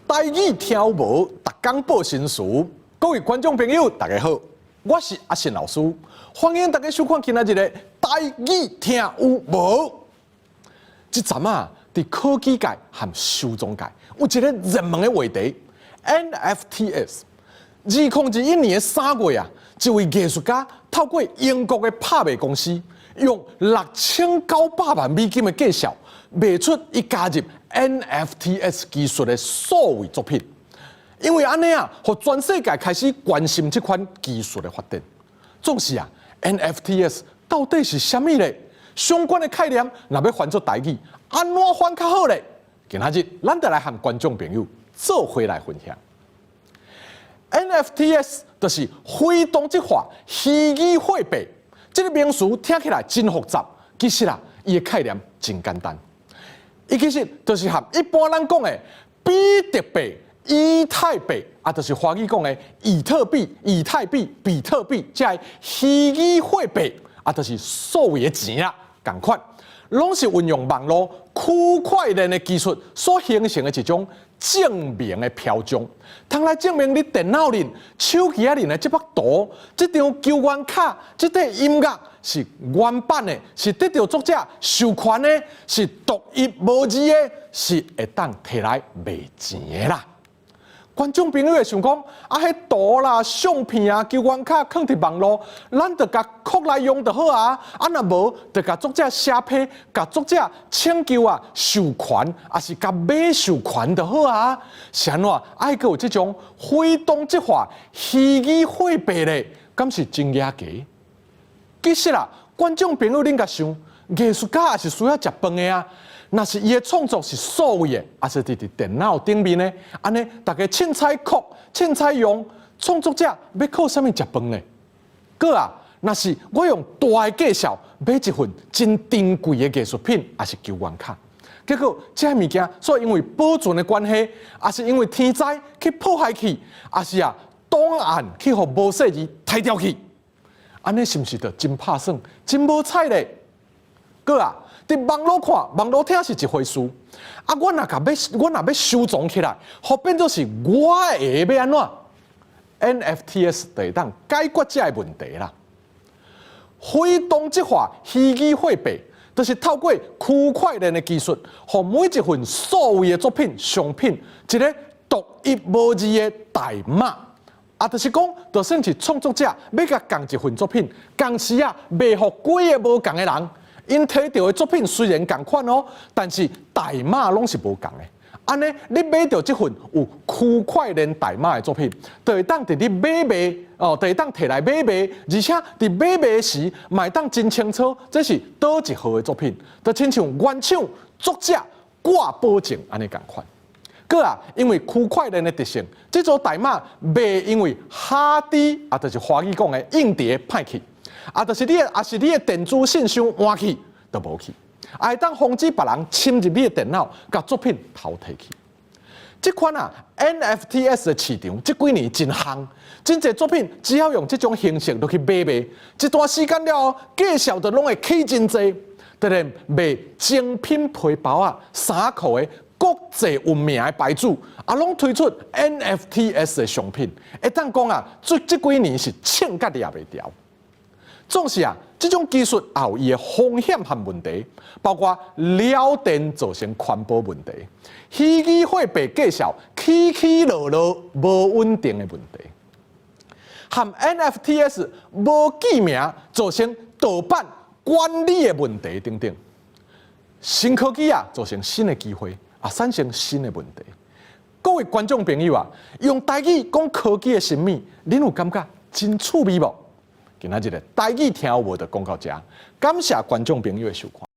台語聽有無？逐工報新詞。各位觀眾朋友，大家好，我是阿信老師，歡迎大家收看今仔日的台語聽有無？這陣啊，佇科技界和收藏界有一个熱門的話題，NFTs。2021年3月啊，一位藝術家透過英國的拍賣公司，用6900萬美金的價數賣出伊加入 NFTs 技術的數位作品。因為按呢啊，予全世界開始關心這款技術的發展。總是啊，NFTs 到底是啥物咧？相關的概念，若欲翻做台語，按怎翻較好咧？今仔日咱就來和觀眾朋友做伙來分享。NFTs 就是非同質化虛擬貨幣，這个名詞聽起來真複雜，其實啊，伊的概念真簡單。伊其實就是和一般咱講的比特幣、以太幣，啊，就是華語講的以特幣、以太幣、比特幣，這个虛擬貨幣，啊，就是所謂的錢啊，仝款，攏是運用網路區塊鏈的技術所形成的一種證明的標準，通來證明你電腦裡、手機仔裡的這幅圖、這張球員卡、這塊音樂是原版的，是得著作者授權的，是獨一無二的，是會當提來賣錢的啦。觀眾朋友會想講，啊，彼圖啦、相片啊、球員卡囥佇網路，咱就共拷來用就好啊。啊，若無，就共作者寫批，共作者請求啊授權，抑是共買授權就好啊。是按怎愛閣有這種非同質化虛擬貨幣咧？敢是真額奇？其實啦，觀眾朋友恁共想，藝術家也是需要食飯的啊。若是伊的創作是數位的，抑是佇電腦頂面的，按呢逐家凊彩拷、凊彩用，創作者欲靠啥物食飯呢？閣啊，若是我用大的價數買一份真珍貴的藝術品，抑是球員卡，結果這个物件，煞因為保存的關係，抑是因為天災去破壞去，抑是啊檔案去予無細兒刣掉去，按呢是毋是就真拍算、真無彩咧？閣啊！佇網路看、網路聽是一回事，啊，我若欲收藏起來，予變做是我的，欲按怎？NFTs 就會當解決這个問題啦。非同質化虛擬貨幣，就是透過區塊鏈的技術，予每一份數位的作品、商品，一个獨一無二的代碼。啊，就是講，就算是創作者欲共仝一份作品，同時啊賣予幾个無仝的人。𪜶提著的作品雖然仝款哦，但是代碼攏是無仝的。按呢，你買著這份有區塊鏈代碼的作品，就會當佇你買賣哦，就會當提來買賣，而且佇買賣時，嘛會當真清楚這是佗一號的作品，就親像原廠作者掛保證按呢仝款。閣啊，因為區塊鏈的特性，這組代碼袂因為哈底啊，就是華語講的硬碟歹去。啊，就是你的，抑是你的電子信箱換去，就無去，也會當防止別人侵入你的電腦，共作品偷提去。這款啊 NFTs 的市場，這幾年真夯，真濟作品只要用這種形式落去買賣，一段時間了後，價數就攏會起真濟。當然賣精品皮包仔、衫褲的國際有名的牌子，啊，攏推出 NFTs 的商品，會當講啊，這幾年是衝甲掠袂牢。總是啊，這種技術也有伊的風險和問題，包括了電造成環保問題、虛擬貨幣價數起起落落無穩定的問題，和 NFTs 無記名造成盜版管理的問題等等。新科技啊，造成新的機會，也產生新的問題。各位觀眾朋友啊，用台語講科技的神秘，恁有感覺真趣味無？今仔日的台語聽有無就講到這，感謝觀眾朋友的收看。